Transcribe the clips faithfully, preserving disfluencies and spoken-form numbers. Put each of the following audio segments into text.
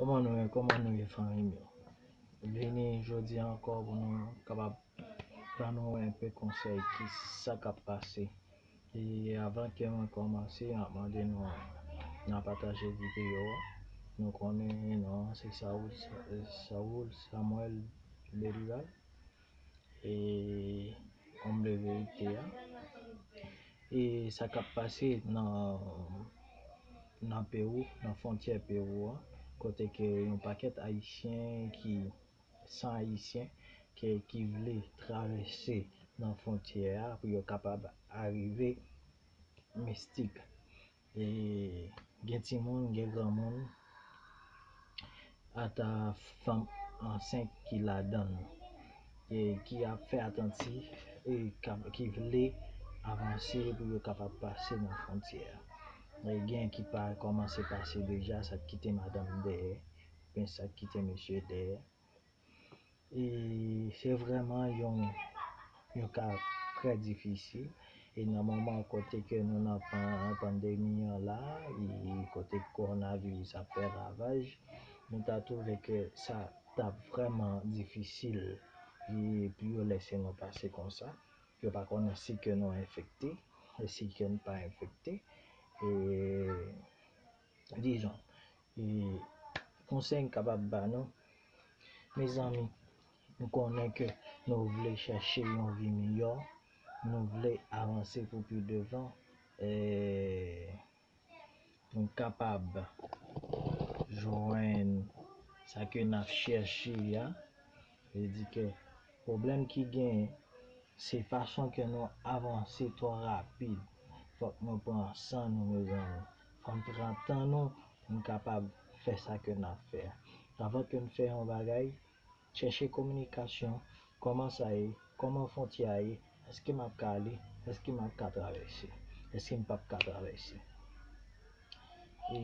Kòman nou ye? Kòman nou ye, fanmi m yo? Vini jodi a ankò pou nou kapab ban nou enpe konsèy ki sa k ap pase. E avan ke mwen kòmanse, m ap mande nou nan pataje videyo a. Nou konnen non an se Saul, Saul Samuel Belival. E Ombre Verite a. E sa k ap pase nan nan Pewou, nan fwontyè Pewou an, kote ke yon pakèt Ayisyen ki san Ayisyen ke ki vle travèse nan fwontyè a pou yo kapab arive Mistik. E gen timoun, gen granmoun, ata fanm ansent ki ladan l, e ki ap fè atanti, e k ap, ki vle avanse pou yo kapab pase nan fwontyè a. E gen ki pa kòmanse pase deja, sa k kite madanm dèyè, oubyen sa k kite mesye dèyè. E se vrèman yon, yon ka trè difisil. E nan moman kote ke nou nan pan-, pandemi an la, e kote kowonaviris ap fè ravaj, nou ta twouve ke sa t ap vrèman difisil e pou yo lese nou pase konsa. Yo pa konnen si ke nou enfekte, e si ke nou pa enfekte. E, dizon, e konsèy m kapab ba nou, mezanmi, m konnen ke nou vle chèche yon vi miyò, nou vle avanse pou pi devan, e pou n kapab jwenn sa ke n ap chèche a. Vle di ke pwoblèm ki genyen, se fason ke nou avanse twò rapid. Fòk nou pran san nou, mezanmi. Fò n pran tan nou pou n kapab fè sa ke n ap fè a. Avan ke n fè yon bagay, chèche kominikasyon, kòman sa ye, kòman fwontyè a ye, èske m ap ka ale, èske m ap ka travèse, èske m p ap ka travèse. E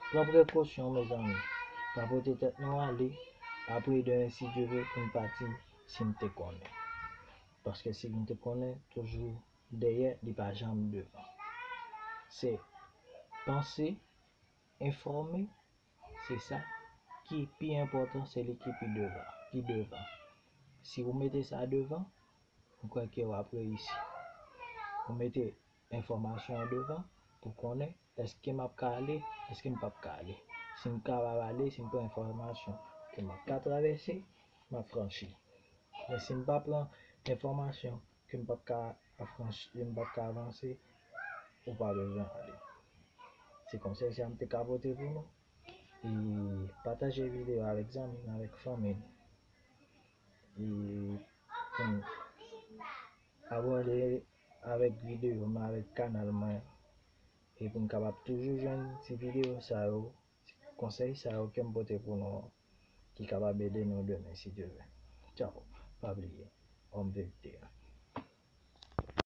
pran prekosyon, mezanmi. Pa pote tèt nou ale, apre demen, si Dye vle, pou n pati, si n te konnen. Paske si n te konnen, toujou dèyè, li pa janm devan. Se panse, enfòme, se sa ki pi enpòtan, se li ki pi devan, ki devan. Si ou mete sa devan, m kwè ke w ap reyisi. Ou mete enfòmasyon an devan pou konnen èske m ap ka ale, èske m p ap ka ale. Si m kapab ale, si m pran enfòmasyon ke m ap ka travèse, m ap franchi. Men si m pa pran enfòmasyon ke m p ap ka afranchi, m p ap ka avanse, ou pa bezwen ale. Se konsèy sa m te ka pote pou nou. E pataje videyo avèk zanmi n, avèk fanmi n. E pou n abòne avèk videyo m, avèk kanal mwen. E pou n kapab toujou jwenn ti videyo sa yo, ti konsèy sa yo ke m pote pou nou an, ki kapab ede nou demen, si Dye vle. Tchaw, pa bliye, Ombre Verite a.